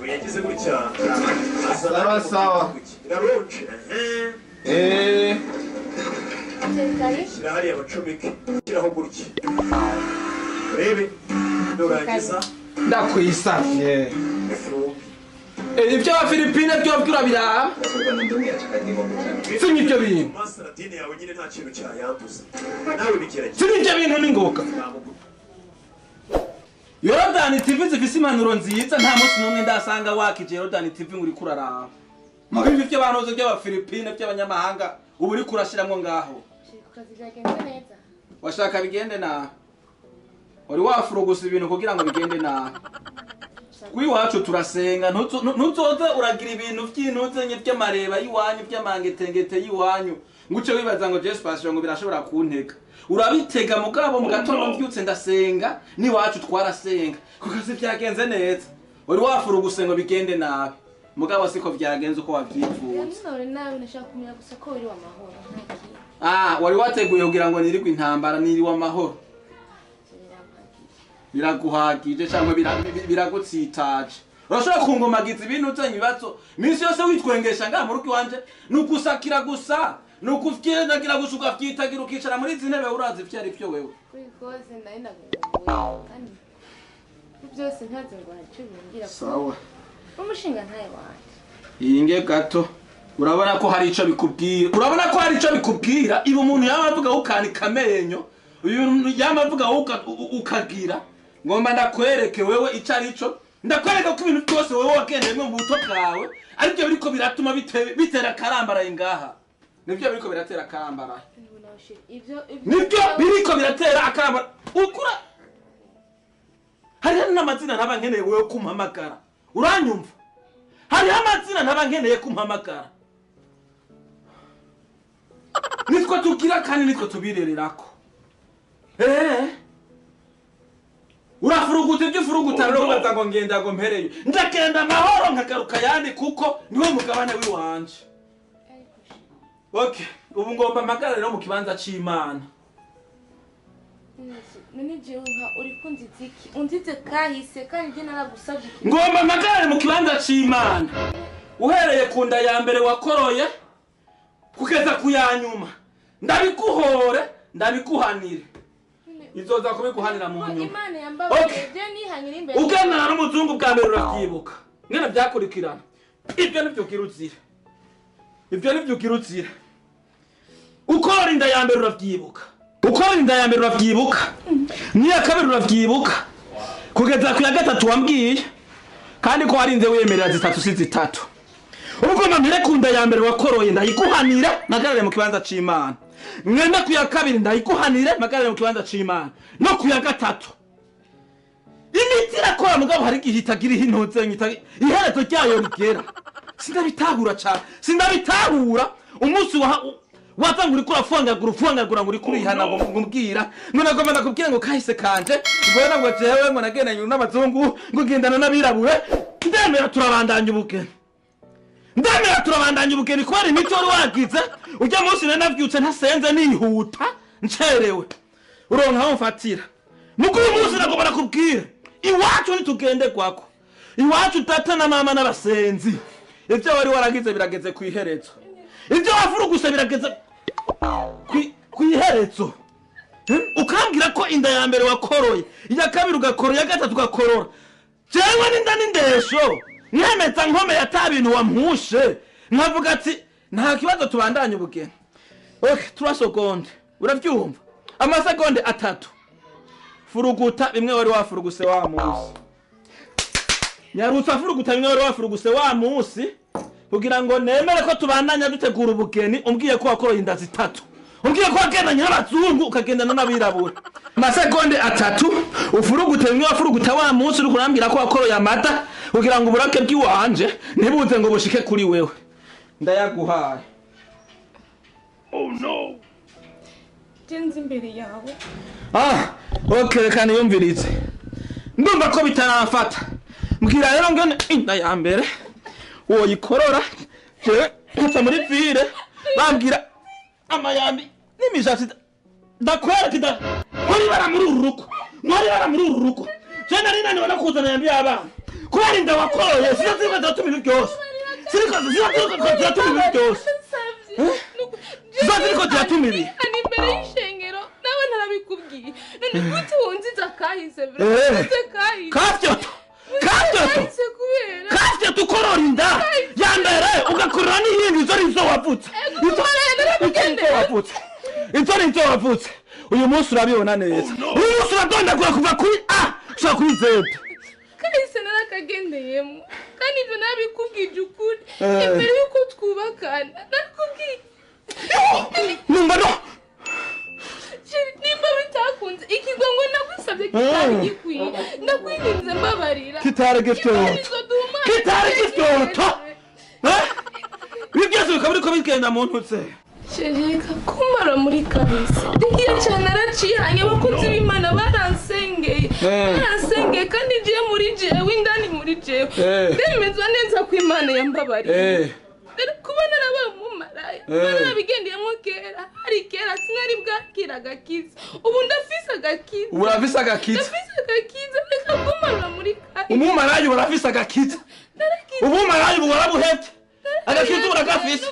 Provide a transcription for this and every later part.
Yagize gutya. Sawa sawa. Iraronje. Eh. Shyira hariya bacomeke. Shyiraho gutya. Urebe nurangiza. Ndakwisavye. Ibyo Abafilipine byo urabiraba. Sinya ibyo bintu. Masaradine yawe nyine nta kintu cyayanduza. Nawe bigerageza. Sinya ibyo bintu n'ingoga. Yorodani TV zifise impanuro nziza, nta munsi n'umwe ndasanga wakije Yorodani TV ngo uriko uraraba. Muga ibi by'abantu by'Abafilipine by'abanyamahanga ubu uriko urashiramwo ngaho. Washaka bigende na wari wafurugusa ibintu kugira ngo bigende na kwiwacu turasenga. Ntuzoze uragira ibintu by'intuzenye by'amareba y'iwanyu by'amangetengete y'iwanyu nguce wibaza ngo Jesu Passion ngo birashobora kuntega. Urabitega mugabo mu gatondo mbyutse ndasenga, niwacu twarasenga kuko se byagenze neza. Wari wafuruguse ngo bigende nabi, mugabo siko byagenze uko wabyifuza. Ah, wari wateguye kugira ngo nirigwe intambara, niriwe amahoro. Biraguhagije cyangwa biragutsitaje. Urashobora kungomagiza ibintu uzanye ibibazo minsi yose witwengesha ngaha mu rugo iwanje, nugusakira gusa, nukuvyenagira gusa ukavyitagira ukicara muri izi ntebe urazi ivyo ari vyo wewe. Sawa. Inge gato. Urabona ko hari ico bikubwira. Urabona ko hari ico bikubwira. Ibo umuntu yaba avuga ukanika amenyo, uyu yaba avuga ukagira. Ngomba ndakwereke wewe ico ari cyo. Ndakwereka ko ibintu byose wewe wagendeyemo mu buto bwawe aribyo biriko biratuma bitera karambaraye ngaha. Nibyo biriko biratera karambaraye. Nibyo biriko biratera akarambaraye. Ukura hariho n'amazina ntaba nkeneye wewe kumpamagara. Uranyumva? Hariho amazina ntaba nkeneye kumpamagara. Nitwe tugira kandi nitwe tubirererako. Urafuruguta ibyo ufuruguta rero ubaza ngo ngenda ngo mpereyo. Ndagenda amahoro nkagaruka yandi kuko niwo mugabane w'iwanje. Okay, ubu ngomba mpagara rero mu kibanza c'Imana. None jewe nka uri kunziza iki? Unzize kahise kandi je naragusabye iki? Ngomba mpagara mu kibanza c'Imana. Uhereye ku nda ya mbere wakoroye kugeza ku ya nyuma. Ndabikuhore, ndabikuhanire. Izoza kubikuhanira mu nyuma. Imana yambabaye je nihanyira imbere. Uganana n'umuzungu bwa mbere uravyibuka. Ngene byakurikirana. Ibyo nivyo ugira. Ibyo nivyo ugira. Ukora inda ya mbere uravyibuka. Ukora inda ya mbere uravyibuka. Niya kabiri uravyibuka. Kugeza ku ya gatatu wambwiye. Kandi ko warinze wemerera zitatu si zitatu. Ubwo mpere ku nda ya mbere wakoroye ndayikuhanira nagarare mu kibanza c'Imana. Mwenda ku ya kabiri ndayikuhanira nagarare mu kibanza c'Imana. No ku ya gatatu. Imiti irakora mugabo hari igihe itagira intuze iherezo ryayo rigera. Sindabitahura cyane. Sindabitahura umunsi wa waza ngo uriko urafungagura ufungagura ngo uriko urihana ngo ngumbwira ngo nagomba nakubwira ngo kahise kanje ngo nabwo jewe ngo nagendanye n'abazungu ngo ngendana n'abirabure. Ndemera turabandanya ubugeni. Ndemera turabandanya ubugeni kubera imiti wari wagize ujya munsi nari navyutse ntasenze nihuta ncerewe uronka aho mfatira. Muko uyu munsi nagomba nakubwira iwacu ntitugende kwako. Iwacu data na mama n'abasenzi. Ivyo wari waragize birageze ku iherezo. Ivyo wafuruguse birageze ku iherezo. Ukambwira ko inda ya mbere wakoroye, iya kabiri ugakorora, iya gatatu ugakorora. Jewe n'inda n'indesho nkemeza nkomeye ata bintu wampushe. Nkavuga ati nta kibazo tubandanye ubugeni. Okay, 3 secondes. Uravyumva? Amasegonde atatu. Furuguta bimwe wari wafuruguse wa munsi. Nyarutsa furuguta bimwe wari wafuruguse wa munsi kugira ngo nemere ko tubandanya dutegura ubugeni. Umbwiye ko wakoroye inda zitatu. Umbwiye ko wagendanye n'abazungu ukagendana n'abirabura. Amasegonde atatu ufurugute bimwe wafuruguta wa munsi uri kurambwira ko wakoroye amata kugira ngo uburake bw'iwanje ntibuze ngo bushike kuri wewe. Ndayaguhaye. Oh no. Jenze imbere yawe. Ah, okay, reka niyumvirize. Ndumva ko bitaramfata. Mbwira rero ngene inda ya mbere woyikorora jewe nkaca muri vire bambwira amayambi n'imishatsi ndakwereka inda muri bara muri uru rugo. Muri bara muri uru rugo. Je nari naniwe no kuzana yambi y'abana. Kubera inda wakoroye sizo ziriko ziratuma ibintu byose. Ziriko ziratuma ibintu byose. Zizo ziriko ziratuma ibi. Ani imbere y'ishengero nawe ntarabikubwiye. None gute wunziza kahise bro? Kahise. Kafyoto. Kafyoto. Kafyoto ukorora inda ya mbere ugakurura n'iyindi izo nizo wavutse. Izo nizo wavutse. Izo nizo wavutse. Uyu munsi urabibona neza. Uyu munsi uradondagura kuva kuri A gushika kuri Z. Kahise narakagendeyemo kandi ibyo nabikubwije ukuri imbere y'uko twubakana nakubwiye. Numva no nimba bitakunze ikigongo nagusabye kitari gikwiye ndakwinginze mbabarira. Kitari gifyoto. Kitari gifyoto. Ibi byose bikaba biriko bigenda mu ntutse. Reka kumara muri kahise ndikiye cyane naracihanye abakunzi b'Imana baransengeye baransengeye kandi ngiye muri jewe indani muri jewe ndemezwa neza ko Imana yambabariye. Kuba narabaye umumaraya narabigendeyemo kera hari kera sinari bwakira agakiza ubu ndafise agakiza. Urafise agakiza? Ndafise agakiza. Reka kumarura muri kahise. Umumaraya urafise agakiza? Umumaraya ubu warabuhevye agakiza uragafise.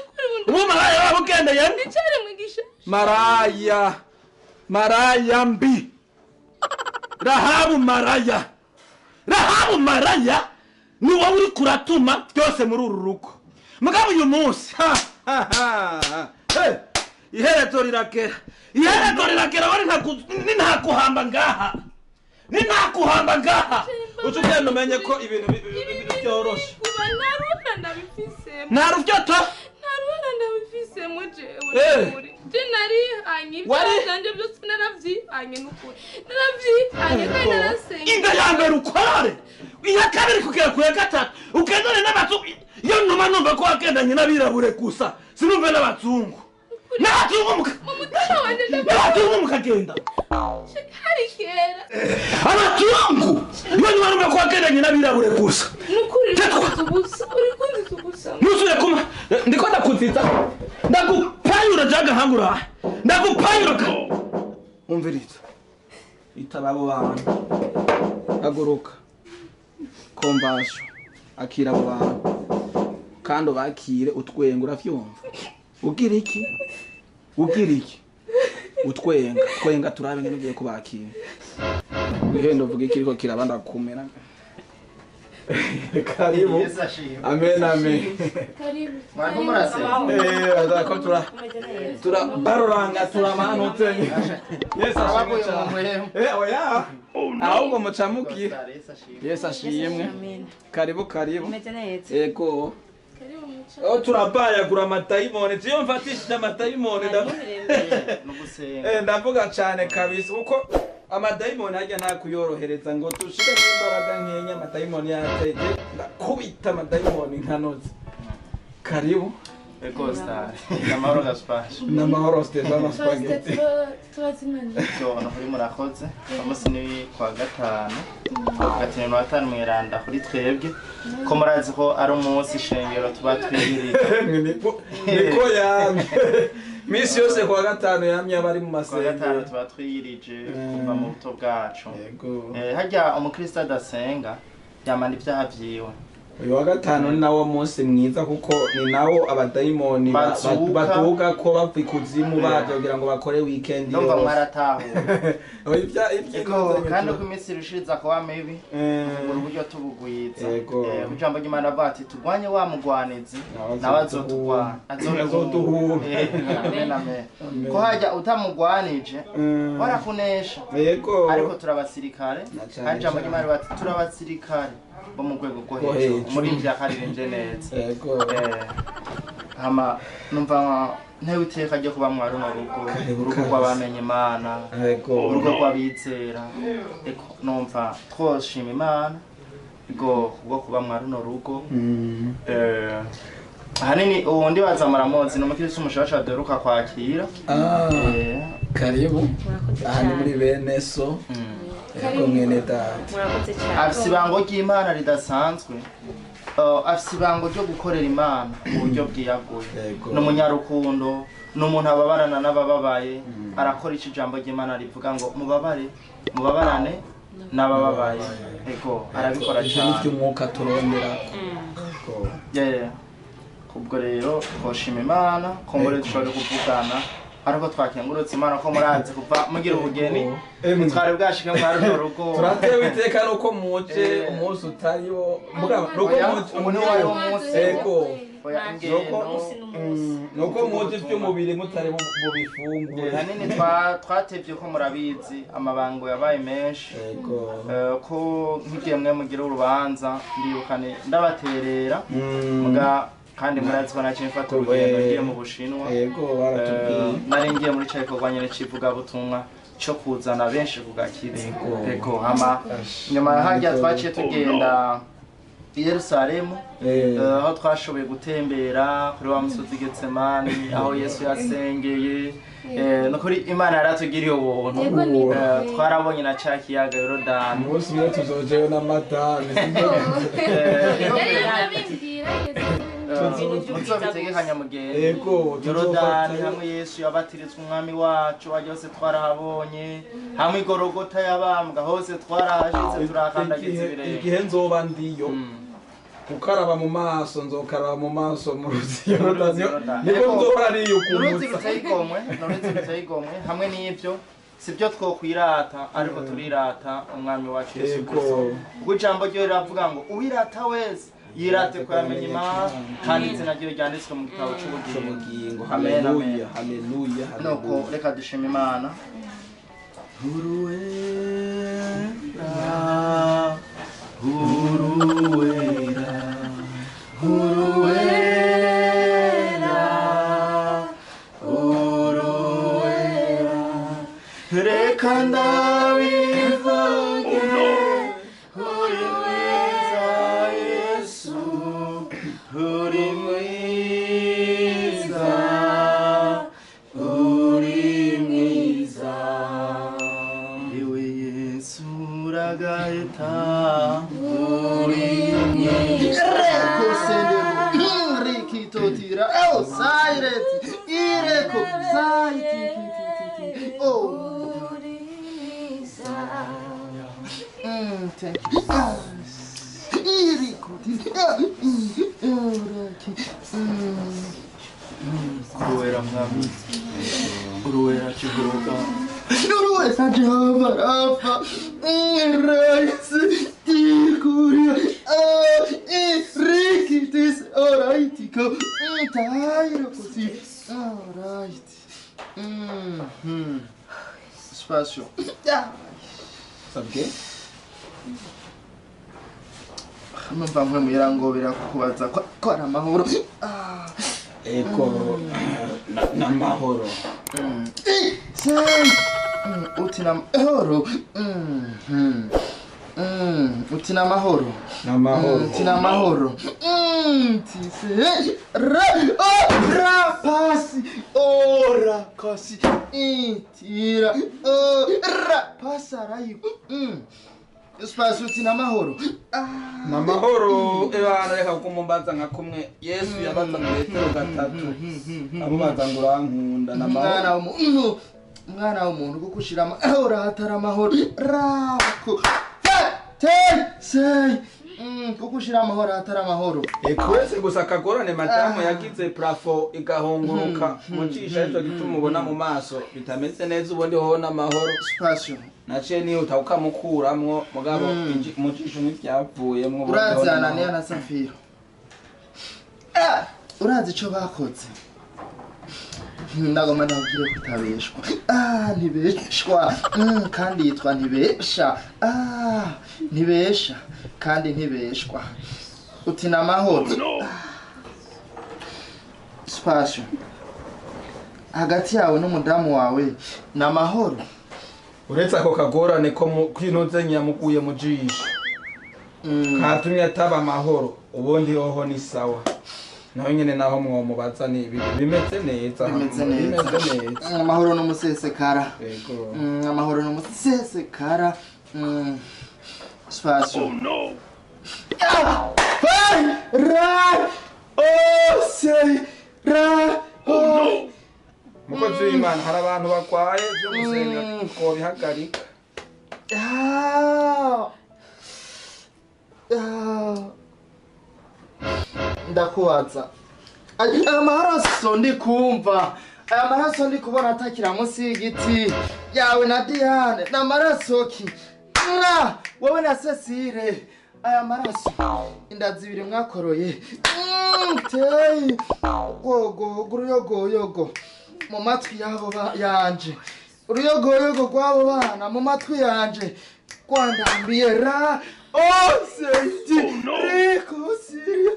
Umumaraya warabugendeye. Maraya maraya mbi. Rahabu maraya. Rahabu maraya ni wowe uri kuratuma byose muri uru rugo. Mugabo uyu munsi iherezo rirakera. Iherezo rirakera wari ntakuhamba ngaha. Ni ntakuhamba ngaha. Uca ugenda umenye ko ibintu byoroshe. Kuba nta ndabifisemo. Nta ruvyoto? Nta ruhara ndabifisemo jewe. Je narihanye ibyaha byanje byose naravyihanye n'ukuri. Naravyihanye kandi narasenga. Inda ya mbere ukorore. Iya kabiri kugera ku ya gatatu. Ugendane n'abazungu. Iyo numa numva ko wagendanye n'abirabure gusa. Sinumve n'abazungu. N'abazungu n'abazungu mukagenda. Hari kera. Abazungu! Iyo numa numva ko wagendanye n'abirabure gusa. Nukuri ubusa. Uri kunziza ubusa. Nusubire kuma. Ndiko ndakuziza. Ndagupayura jaga hangura. Ndagupayura. Umviriza. Itaba abo bantu. Haguruka. Kombasho. Akira abo bantu. Kandi bakire utwenga uravyumva. Ugira iki? Ugira iki? Utwenga. Twenga turabe ngene ugiye kubakira. Wihendo uvuga iki kiriko kirabanda kumera. Karibu. Amen amen. Karibu. Mwariko murase. Ko tura tura baroranga turamanutse. Yes ashimwe cyane. Oya. Ahubwo mucamukiye. Yes ashimwe. Karibu karibu. Meze neza. Yego. Oh turabayagura amatayimoni. Jiyo mfatishije amatayimoni ndavuga cyane kabisa kuko amadayimoni ajya nta kuyorohereza ngo tushire imbaraga nkenya amadayimoni yateye ndakubita amadayimoni nkanoze. Karibu. Ego star. Namahoro Gaspar. Namahoro Stefano Spaghetti. Turazimana. Yo no kuri murakoze. Umunsi ni kwa gatanu. Gatanu na gatanu mweranda kuri twebwe. Ko murazi ko ari umunsi ishengero tuba twihirije. Niko yamye. Misi yose kwa gatanu yamye abari mu masengero. Kwa gatanu tuba twihirije kuva mu buto bwacu. Harya umukristo adasenga yamana ibyaha vyiwe. Uyu wa gatanu ni nawo munsi mwiza kuko ni nawo abadayimoni baduga ko bava ikuzimu baje kugira ngo bakore weekend yose. Ndumva mwaratahuye. Kandi uko iminsi irushiriza kuba mibi ubwo buryo tubugwiza. Ijambo ry'Imana rivuga ati turwanye wa mugwanizi nawe azotugwana azoduhuha. Amen amen. Ko hajya utamugwanije warakunesha. Ariko turabasirikare kandi ijambo ry'Imana rivuga ati turabasirikare bo mu rwego rwo hejuru muri bya karirimbye neza. Hama numva ntewe iteka ryo kuba mwari runo rugo urugo rw'abamenye Imana urugo rw'abizera. Numva twoshima Imana rwo kuba mwari runo rugo. Ahanini ubu ndibaza muramuzi ni umukristo umushasha duheruka kwakira. Karibu. Aha ni muri bene so. Mwene data. Afise ibango ry'Imana ridasanzwe. Afise ibango ryo gukorera Imana mu buryo bwiyaguye. Ni umunyarukundo, ni umuntu ababarana n'abababaye, arakora ico ijambo ry'Imana rivuga ngo mubabare, mubabarane n'abababaye. Ego arabikora cyane. Ibyo umwuka turondera. Yeah. Kubwo rero twoshima Imana ko muri dushobora kuvugana ariko twakengurutse Imana ko murazi kuva mugira ubugeni twari bwashike mwari runo rugo. Turatewe iteka nuko muje umunsi utariwo mugaba nuko muje umuntu wari umunsi. Ego oya ingendo nuko muje iby'umubiri mutari bubifungure. Hanini twatevye ko murabizi amabango yabaye menshi. Ego ko nkigiye mwe mugira urubanza ndibukane ndabaterera muga kandi murazi ko naciye mfata urugendo ngiye mu Bushinwa. Yego baratubwiye. Nari ngiye muri ca gikorwa nyene c'ivugabutumwa co kuzana benshi ku gakiza. Ego hama nyuma harya twaciye tugenda i Yerusalemu aho twashoboye gutembera kuri wa musozi Getsemani aho Yesu yasengeye. Nukuri Imana yaratugiriye ubuntu. Twarabonye na ca kiyaga Yorodani. Umunsi umwe tuzojeyo n'amata. Muzobitegekanya mugende. Ego Yorodani hamwe Yesu yabatirizwa umwami wacu hose twarahabonye, hamwe Igorogota yabambwa hose twarahashitse turakandagiza ibirenge. Igihe nzoba ndiyo gukaraba mu maso nzokaraba mu maso mu ruzi Yorodani niko nzohora niyukumutsa. Uruzi ruteye igomwe, uruzi ruteye igomwe hamwe n'ivyo sibyo twokwirata ariko turirata umwami wacu Yesu Kristo. Ubwo ijambo ryo riravuga ngo uwirata wese yirate ko yamenye Imana kandi izina ryo ryanditswe mu gitabo cy'ubugingo. Haleluya, haleluya. Nuko reka dushima Imana. Uruwera, uruwera, uruwera, uruwera, reka ndabivuge. Uri mwiza Yesu, uri mwiza, uri mwiza. Ewe Yesu uragahita, uri mwiza. Rikitotira, oh saireti, ireko, saitiki, oh. Uri mwiza. Thank you. Uruwera mwami, uruwera Jehova, uruwera Jehova Rafa, Raisi tikuria, rikitis oraitiko, tairo kosi, alright. Spazio. Sabwe? Numva mwe muyirangobera kukubaza ko ari amahoro. Ego n'amahoro. Uti n'amahoro. Uti n'amahoro. N'amahoro. Uti n'amahoro. Ti ra o ra pasi ora kasi itira o ra pasarayo. Espacio uti n'amahoro. N'amahoro ebana reka kumumbaza nka kumwe Yesu yabaza ngo Petero gatatu amubaza ngo urankunda n'amahoro. Umwana w'umuntu kuko ushira amahoro hatari amahoro rako te sei kuko ushira amahoro hatari amahoro. Ekwese gusa akagorane madamu yagize plafo igahunguruka mucisha ico gituma ubona mu maso bitameze neza ubundi ho n'amahoro. Espacio naciye nihuta ukamukuramwo mugabo mucisho ntivyavuyemwo. Urazi Ananiya na Safira, urazi ico bakoze? Ndagomba ndabwire kutabeshwa. Ntibeshwa kandi yitwa ntibesha. Ntibesha kandi ntibeshwa. Uti n'amahoro. Spasio, hagati yawe n'umudamu wawe n'amahoro. Uretse ako kagorane ko kwinoze nyamukuye mu jisho katumye ataba amahoro, ubundi hoho ni sawa. Naho nyene naho mwomubaza ni bimeze neza. Bimeze neza. Amahoro n'umusesekara. Yego. Amahoro n'umusesekara. Spasio. Oh no. Ra oh sei ra oh no. Mukozi w'Imana hari abantu bakwaye byo gusenga ko bihagarika. Ndakubaza aya maraso ndi kumva, aya maraso ndi kubona atakira munsi y'igiti yawe na Diane, na maraso ki wowe na Cecile, aya maraso inda zibiri mwakoroye tey gogo uruyogoyogo mu matwi yabo yanje, uruyogoyogo rw'abo bana mu matwi yanje rwandambiye ra oh seiti riko siria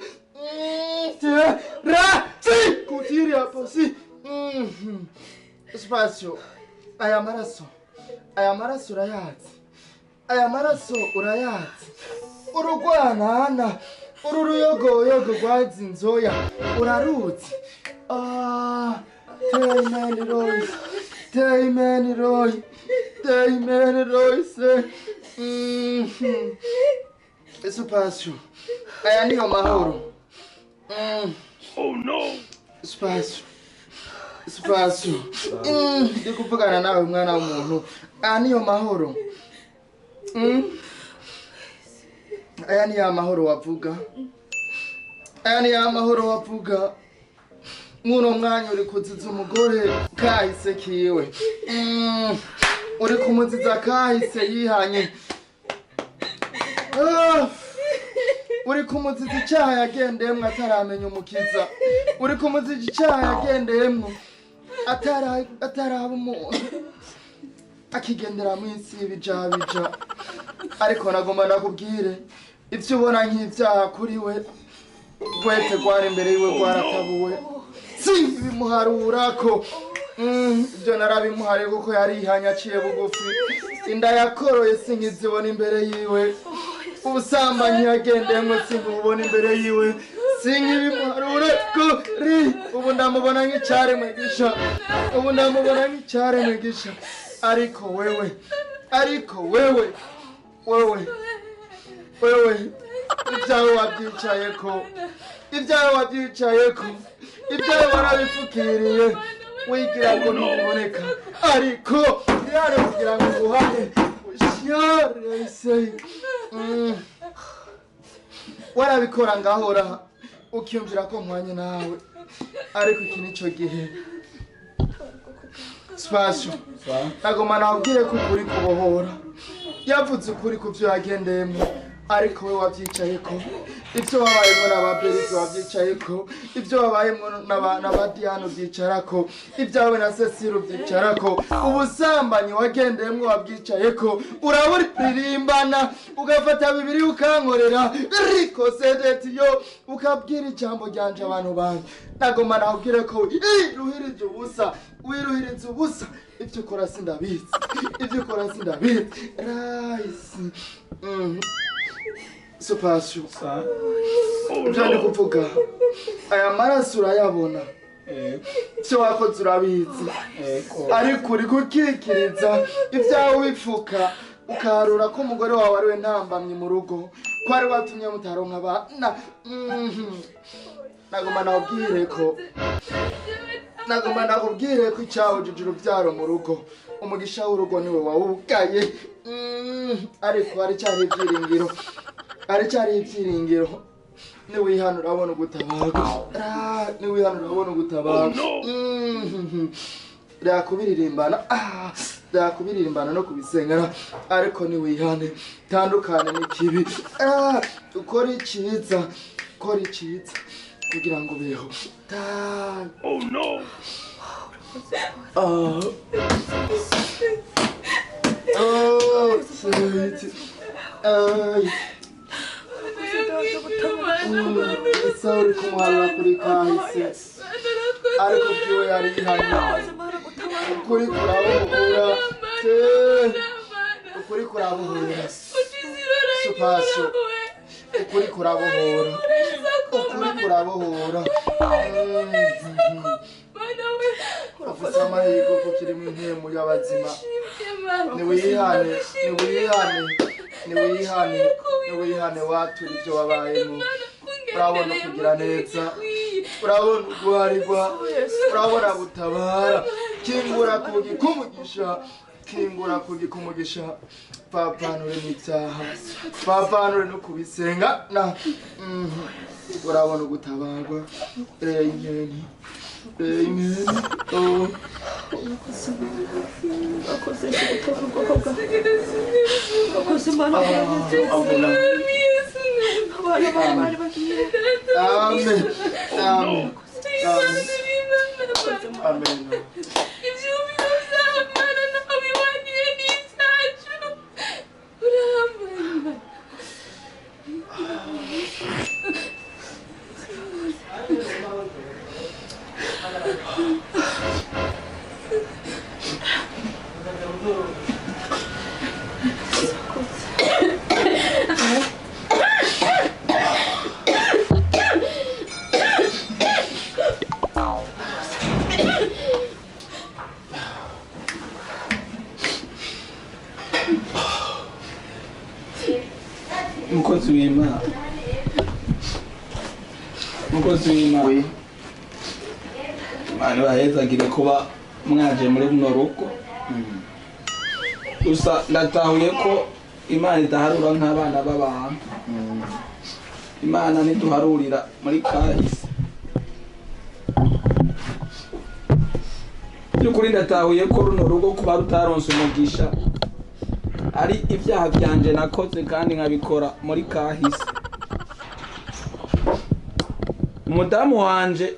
ra si kutiria posi spazio. Aya maraso urayazi, aya maraso urayazi, urugwanana uru ruyogoyogo rwazi inzoya uraruzi. Teimeni Roy, Teimeni Roy, Teimeni Roy se Spazio, aya niyo mahoro. Oh no. Spazio, Spazio, ndi kuvugana nawe mwana w'umuntu, aya niyo mahoro. Aya niyo amahoro wavuga, aya niyo amahoro wavuga. Muno mwanya uri kuziza umugore kahise kiwe, uri kumuziza kahise yihanye, uri kumuziza icyaha yagendeyemwo ataramenya umukiza, uri kumuziza icyaha yagendeyemwo ataraba umuntu akigendera mu isi y'ibijabija. Ariko nagomba nakubwire ivyo ubona nk'ivyaha kuri we, rwete rwari imbere yiwe rwaratabuwe, si bimuharurako. Ibyo narabimuhariye kuko yarihanye aciye bugufi, inda yakoroye sinkizibona imbere yiwe, ubusambanyi yagendeyemwo sinkububona imbere yiwe, sinkibimuharurako ri ubu ndamubona nk'icaremwe gisha, ubu ndamubona nk'icaremwe gisha. Ariko wewe, ariko wewe, wewe, wewe, ibyawe wabyicayeko, ibyawe wabyicayeko, ibyawe warabipfukiriye, wigira ngo ntibiboneka, ariko yari kugira ngo nguhane ushyarese. Warabikora ngahora ukiyumvira ko nkwanye nawe, ariko iki nico gihe. Spazio, nagoma nakubwire ko ukuri kubohora, yavuze ukuri ku byo yagendeyemo, ariko we wabyicayeko, ibyo wabayemo n'aba Berizo wabyicayeko, ibyo wabayemo n'aba Diane ubyicarako, ibyawe na Cecile ubyicarako, ubusambanyi wagendeyemo wabyicayeko, uraburirimbana ugafata bibiri ukankorera riko sedetiyo ukabwira ijambo ryanje abantu banjye. Nagoma nakubwire ko wiruhirije ubusa, wiruhiriza ubusa, ibyo ukora sindabizi, ibyo ukora sindabizi. Rahisi Spazio, ibyo ndi kuvuga, aya maraso urayabona, ibyo wakoze urabizi, ariko uri gukikiriza ibyawe wipfuka, ukaharura ko umugore wawe ari we ntambamyi mu rugo, ko ari watumye mutaronka abana. Nagoma nakubwire ko, nagoma nakubwire ko icyahujije urubyaro mu rugo, umugisha w'urugo niwe wawugaye. Ariko haracyari ibyiringiro, haracyari ibyiringiro. Niwihana urabona ugutabarwa, niwihana urabona ugutabarwa. Rakubiririmbana, rakubiririmbana no kubisengera, ariko niwihane, tandukane n'ikibi, ukora icyiza, ukora icyiza kugira ngo ubeho. Oh no. Oh, sweet. Uri kumuharura kuri kahise, ariko byiwe yarihanye, ukuri kurabuhura, ukuri kurabuhura. Spazio, ukuri kurabuhura, ukuri kurabuhura. Ufise amahirwe ko kirimo impemu y'abazima. Niwihane, niwihane, niwihane, niwihane watura ibyo wabayemo. Urabona kugira neza, urabona uguharirwa, urabona gutabara. Kingura kugi kumugisha, kingura kugi kumugisha. Vavanure n'ibyaha, vavanure no kubisenga na urabona gutabarwa. Amen. Amen. Oh. Amen. Amen. Amen. Mukozi w'Imana, mukozi w'Imana, Imana ibahezagire kuba mwaje muri runo rugo. Gusa ndatahuye ko Imana idaharura nk'abana b'abantu. Imana ntiduharurira muri kahise. By'ukuri ndatahuye ko runo rugo kuba rutaronse umugisha ari ibyaha byanje nakoze kandi nkabikora muri kahise. Umudamu wanje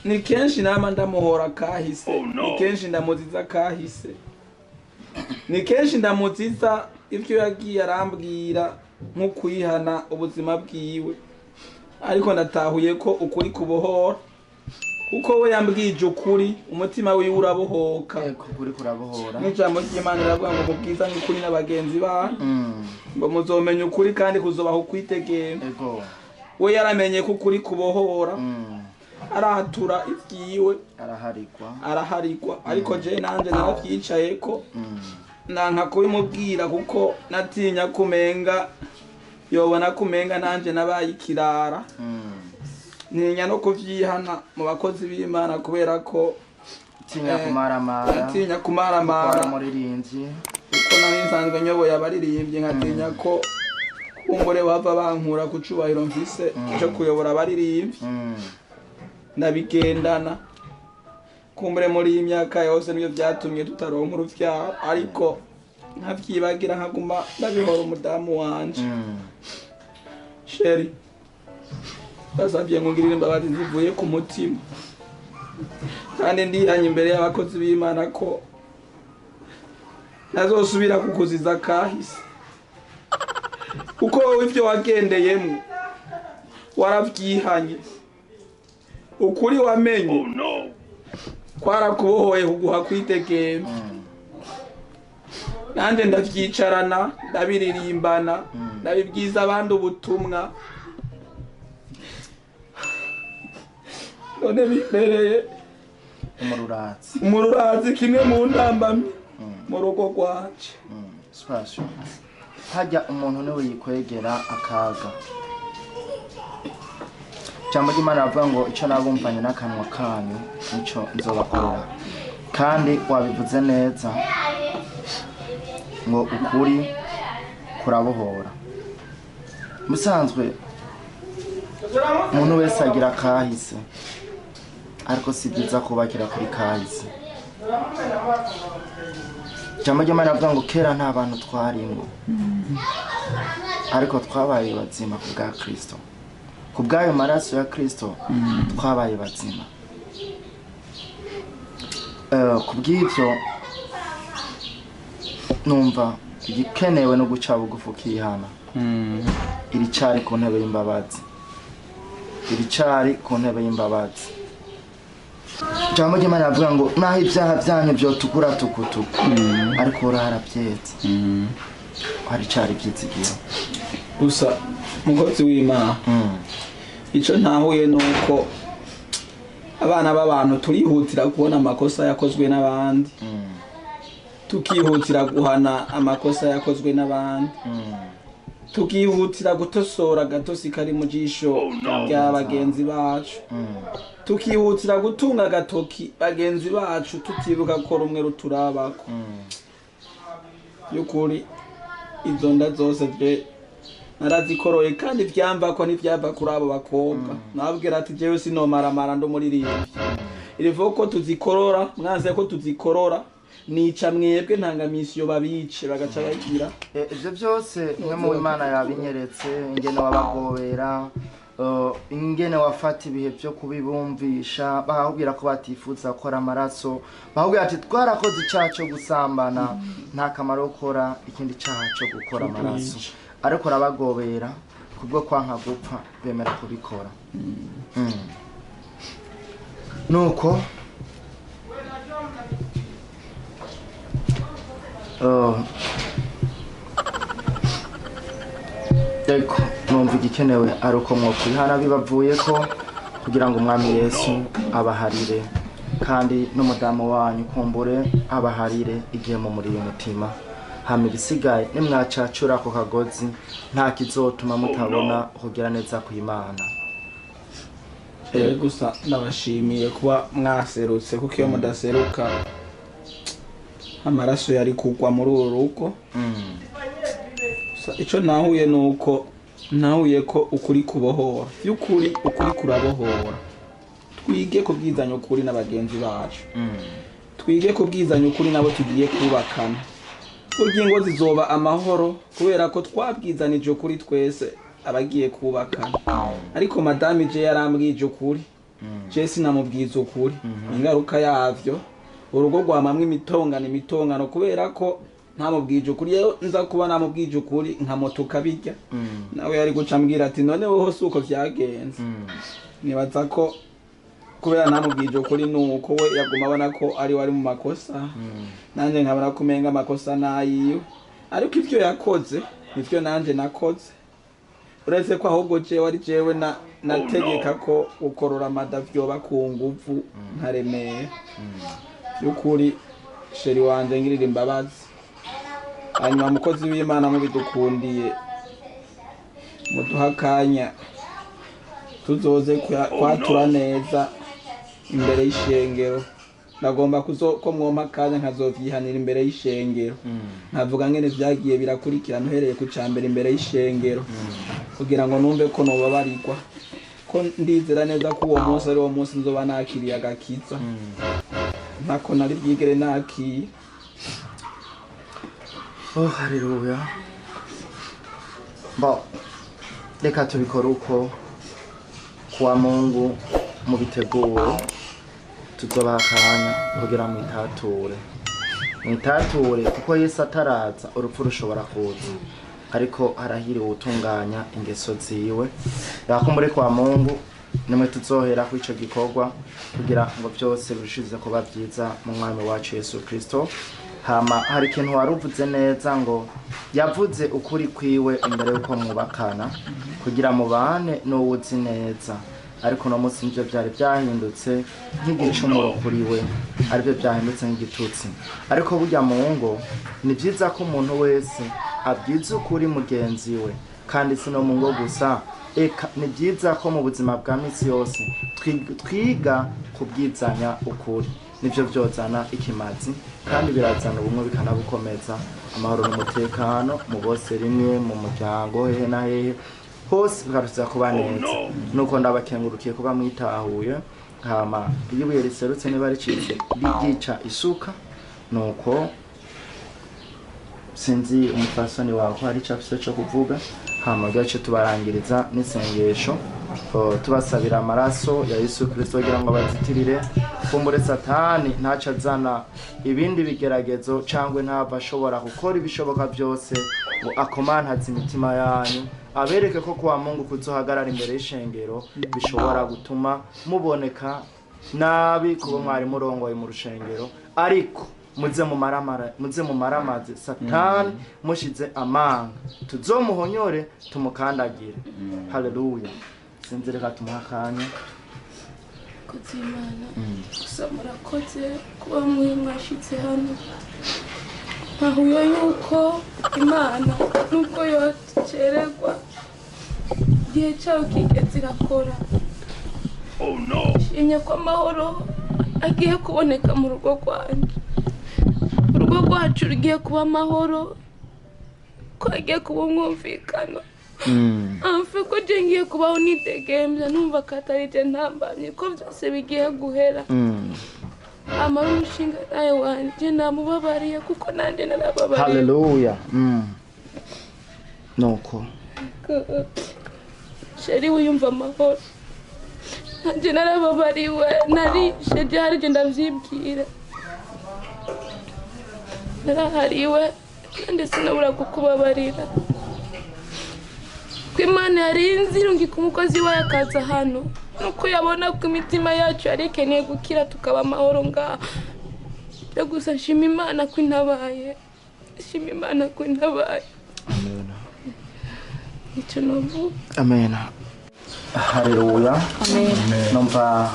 ni kenshi nama ndamuhora kahise, ni kenshi ndamuziza kahise, ni kenshi ndamuziza ibyo yagiye arambwira nko kwihana ubuzima bwiwe. Ariko ndatahuye ko ukuri kubohora, kuko we yambwije ukuri umutima wiwe urabohoka. Ukuri kurabohora. N'ijambo ry'Imana riravuga ngo mubwiza n'ukuri n'abagenzi banyu, ngo muzomenya ukuri kandi kuzobaho kwitegera. We yaramenye ko ukuri kubohora, arahatura ibyiwe, araharigwa. Ariko je nanje naravyicaye ko nanka kubimubwira kuko natinya kumenga yobona kumenga nanje nabaye ikirara. Ntinya no kuvyihana mu bakozi b'Imana kubera ko tinya kumaramara, ntinya kumaramara umuririmbyi, kuko nari nsanzwe nyoboye abaririmbyi, nkatinya ko kumbure bava bankura ku cubahiro mfise cyo kuyobora abaririmbyi. Ndabigendana kumbure muri iyi myaka yose nibyo byatumye tutaronka uruvyaro, ariko nkavyibagira nkaguma ndabihora umudamu wanje. Sheri, ndasabye ngo ngirire imbabazi zivuye ku mutima, kandi ndihanye imbere y'abakozi b'Imana ko ntazosubira kukuziza kahise, kuko wowe ivyo wagendeyemwo waravyihanye, ukuri wamenye kwarakubohoye kuguha kwitegembya. Nanje ndavyicarana, ndabiririmbana, ndabibwiza abandi ubutumwa. None bibereye umururazi kimwe mu ntambamyi mu rugo rwanje. Spasho hajya umuntu niwe yikwegera akaga. Jambo ry'Imana ravuga ngo ico nabumvanye n'akanwa kanyu nico nzobakorera. Kandi wabivuze neza ngo ukuri kurabohora. Musanzwe umuntu wese agira kahise, ariko si byiza kubakira kuri kahise. Jambo ry'Imana ravuga ngo kera nta bantu twarimwo, ariko twabaye bazima ku bwa Kristo. Ku bw'ayo maraso ya Kristo twabaye bazima. Ku bw'ivyo numva igikenewe no guca bugufi ukihana. Iricari ku ntebe y'imbabazi, iricari ku ntebe y'imbabazi. Jambo ry'Imana rivuga ngo naho ibyaha byanyu byotukura tukutuku, ariko uraharavyeze, haricari ivyizigiro. Gusa mukozi w'Imana, ico ntahuye nuko abana b'abantu turihutira kubona amakosa yakozwe n'abandi, tukihutira guhana amakosa yakozwe n'abandi, tukihutira gutosora gatosi kari mu jisho rya bagenzi bacu, tukihutira gutunga agatoki bagenzi bacu tutibuka ko rumwe ruturabako. By'ukuri Izo nda zose je narazikoroye kandi vyamva ko ntivyava kuri abo bakobwa. Nababwira ati jewe sinomaramara ndumuririmbyi, irivuga ko tuzikorora, mwanze ko tuzikorora, nica mwebwe ntangamisiyo babice bagaca bagira. Ivyo byose mwe mu Imana yabinyeretse, ingene wabagobera, ingene wafata ibihe byo kubibumvisha, bakakubwira ko batifuza gukora amaraso, bakakubwira ati twarakoze icyaha cyo gusambana, nta kamaro gukora ikindi cyaha cyo gukora amaraso, ariko urabagobera kubwo kwanka gupfa bemera kubikora. Nuko Ego numva igikenewe ari uko mwokwihana bibavuye ko kugira ngo umwami Yesu abaharire, kandi n'umudamu wanyu kumbure abaharire igihe mumuriye umutima. Hama ibisigaye nimwacacura ako kagozi nta kizotuma mutabona kugira neza kw'Imana. Gusa ndabashimiye kuba mwaserutse, kuko iyo mudaseruka amaraso yari kugwa muri uru rugo. Icyo nahuye nuko nahuye ko ukuri kubohora, by'ukuri ukuri kurabohora. Twige kubwizanya ukuri n'abagenzi bacu, twige kubwizanya ukuri nabo tugiye kubakana. Burya ingo zizoba amahoro kubera ko twabwizanije ukuri twese abagiye kubakana. Ariko madame je yarambwije ukuri, je sinamubwiza ukuri. Ingaruka yavyo urugo rwamamwe imitongano kubera ko ntamubwije ukuri. Yewe nza kuba namubwije ukuri nkamotuka bijya, nawe yari guca ambwira ati none wowe si uko vyagenze. Nibaza ko kubera ntamubwije ukuri nuko we yaguma abona ko ari wari mu makosa, nanje nkabona ko umenga amakosa nayiwe, ariko ivyo yakoze nivyo nanje nakoze. Uretse ko ahubwo jewe ari jewe nategeka ko gukorora amada vyoba ku nguvu nkaremera. By'ukuri sheri wanje ngirira imbabazi. Hanyuma mukozi w'Imana mubidukundiye muduha akanya tuzoze kwatura neza imbere y'ishengero. Ndagomba ko mwompa akanya nkazovyihanira imbere y'ishengero, nkavuga ngene vyagiye birakurikirana uhereye ku cambere imbere y'ishengero, kugira ngo numve ko nobabarirwa, ko ndizera neza ko uwo munsi ari wo munsi nzoba nakiriye agakiza, ntako nari bwigere nakiye. Oh, haleluya. Bo, reka tubikore uko kuwa Mungu mubitegure, tuzobaha akanya kugira mwitature. Mwitature kuko Yesu ataraza urupfu rushobora kuza, ariko arahiriwe utunganya ingeso ziwe. Reka muri kwa Mungu nimwe tuzohera kuri ico gikorwa kugira ngo byose birushize kuba byiza mu mwami wacu Yesu Kristo. Hama hari ikintu waruvuze neza ngo yavuze ukuri kwiwe imbere yuko mwubakana kugira mubane n'uwuzi neza, ariko no munsi nivyo byari byahindutse nk'igicumuro kuri we, aribyo byahindutse nk'igitutsi. Ariko burya mu ngo ni byiza ko umuntu wese abwiza ukuri mugenzi we, kandi si no mu ngo gusa, eka ni byiza ko mu buzima bwa misi yose twiga kubwizanya ukuri. Nivyo vyozana ikimazi kandi birazana ubumwe bikanabukomeza, amahoro n'umutekano mu bose rimwe, mu muryango hehe na hehe hose bikarusiza kuba neza. Nuko ndabakengurukiye kuba mwitahuye. Hama iyo ibuye riserutse niba ricitse ryica isuka. Nuko sinzi umufasoni wawe ko hari ico afise co kuvuga, hama gace tubarangiriza n'isengesho, tubasabira amaraso ya Yesu Kristo kugira ngo bazitirire kumbure Satani ntaca azana ibindi bigeragezo cangwe ntava ashobora gukora ibishoboka byose ngo akomantaze imitima yanyu, abereke ko kwa Mungu kuzohagarara imbere y'ishengero bishobora gutuma muboneka nabi kuba mwari murongoye mu rushengero, ariko muze mumaramaze Satani mushize amanga, tuzomuhonyore tumukandagire. Haleluya. Sinzi reka tumuha akanya. Kozi Imana, gusa murakoze kuba mwe mwashitse hano. Ntahuye yuko Imana nubwo yocererwa igihe cyayo kigeze irakora. Nshimye ko amahoro agiye kuboneka mu rugo rwanjye, urugo rwacu rugiye kuba amahoro. Ko agiye kuba umwumvikano. Amfe ko je ngiye kubaho nidegemvya numva ko atari je ntambamye ko byose bigiye guhera. Amara umushinga nawe wanje namubabariye kuko nanje narababariye. Haleluya. Nuko Sheri wiyumva amahoro. Nanje narababariwe narishe je hari je ndavyibwira. Narahariwe kandi sinabura kukubabarira. Ko Imana yarinze irungika umukozi wayo akaza hano nuko yabona ko imitima yacu yari ikeneye gukira tukaba amahoro ngaha. Rero gusa nshima Imana ko intabaye. Nshima Imana ko intabaye. Amen. Icyo novuga. Amen. Haleluya. Amen. Numva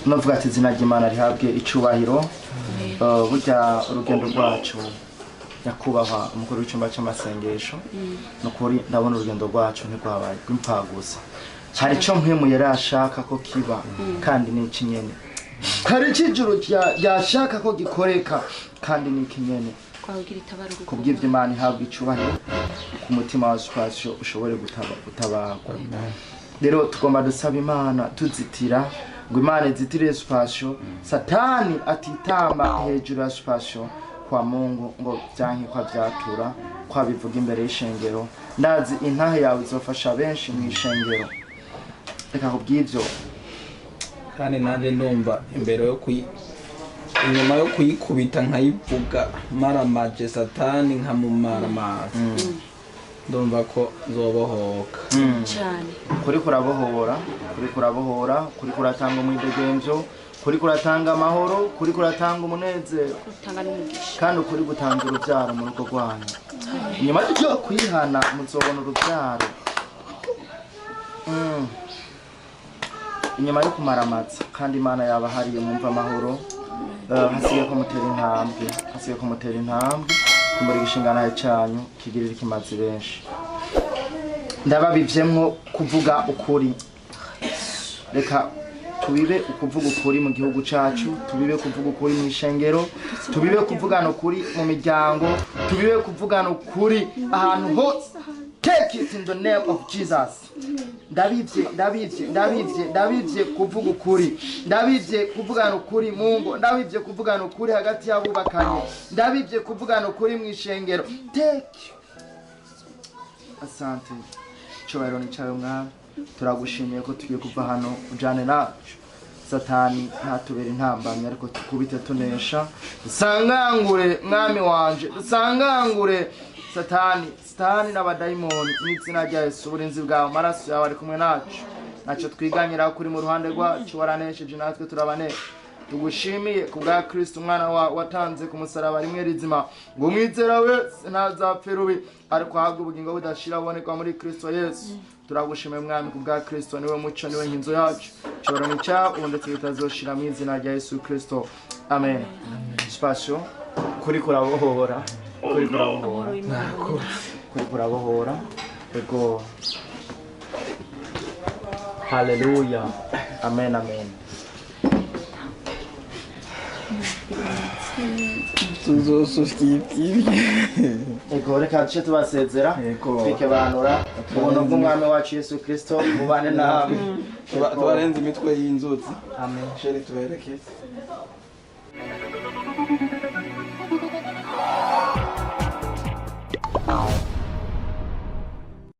novuga ati izina ry'Imana rihabwe icubahiro. Burya urugendo rwacu nyakubahwa umukuru w'icyumba cy'amasengesho nukuri ndabona urugendo rwacu ntirwabaye rw'impfagusa. Hari icyo mpwemu yari ashaka ko kiba kandi ni iki nyene. Hari icyo ijuru ryashaka ko gikoreka kandi ni iki nyene. Kubw'ivyo Imana ihabwa icubahiro ku mutima wa Spatio ushobore gutabarwa. Rero tugomba dusaba Imana tuzitira ngo Imana izitire Spatio, Satani atitamba hejuru ya Spatio kwa Mungu ngo byanke kwa byatura kwa bivuga imbere y'ishengero. Ndazi intahe yawe izofasha benshi mu ishengero. Reka kubw'ivyo kandi nanje ndumva imbere yo inyuma yo kuyikubita nkayivuga maramaje Satani nkamumaramaza. Ndumva ko nzobohoka cyane. Kuri kurabohora, kuri kurabohora, kuri kuratanga umwidegemvyo, kuri kuratanga amahoro, kuri kuratanga umunezero, gutanga n'umugisha kandi ukuri gutanga urubyaro mu rugo rwanyu. Inyuma yo kwihana muzobona urubyaro. Inyuma yo kumaramaza kandi Imana yabahariye mwumva amahoro. Hasigaye ko mutera intambwe, hasigaye ko mutera intambwe kumuri gishingana cyanyu kigirira ikimazi benshi. Ndababivyemwo kuvuga ukuri. Reka tubibe ukuvuga ukuri mu gihugu cacu, tubibe kuvuga ukuri mu ishengero, tubibe kuvugana ukuri mu miryango, tubibe kuvugana ukuri ahantu hose. Take it in the name of Jesus. Ndabivye, ndabivye, ndabivye, ndabivye kuvuga ukuri. Ndabivye kuvugana ukuri mu ngo, ndabivye kuvugana ukuri hagati y'abubakanye, ndabivye kuvugana ukuri mu ishengero. Take. Asante. Cyubahiro ni cyawe Mwami. Turagushimiye ko tugiye kuva hano ujane nacu. Satani ntatubere intambamyi ariko tukubite tunesha. Dusangangure Mwami wanje, dusangangure Satani, Satani n'abadayimoni mu izina rya Yesu. Uburinzi bwawe, amaraso yawe ari kumwe nacu. Ntacyo twiganyira kuri mu ruhande rwacu, waranesheje natwe turabanesha. Tugushimiye ku bwa Kristo umwana wawe watanze ku musaraba rimwe rizima, ngo umwizera wese ntazapfe rubi ariko ahabwe ubugingo budashira buboneka muri Kristo Yesu. Turagushimiye Mwami ku bwa Kristo, niwe muco, niwe nkinzo yacu. Cyubahiro ni cyawe ubu ndetse bitazoshira mu izina rya Yesu Kristo. Amen. Spatio, kuri kurabohora, kuri kurabohora, kuri kurabohora. Ego. Haleluya. Amen, amen. Ego, reka duce tubasezera twikebanura ubuntu bw'umwami wacu Yesu Kristo bubane namwe. Tubarenze imitwe y'inzuzi. Amen. Sheri tuberekeze.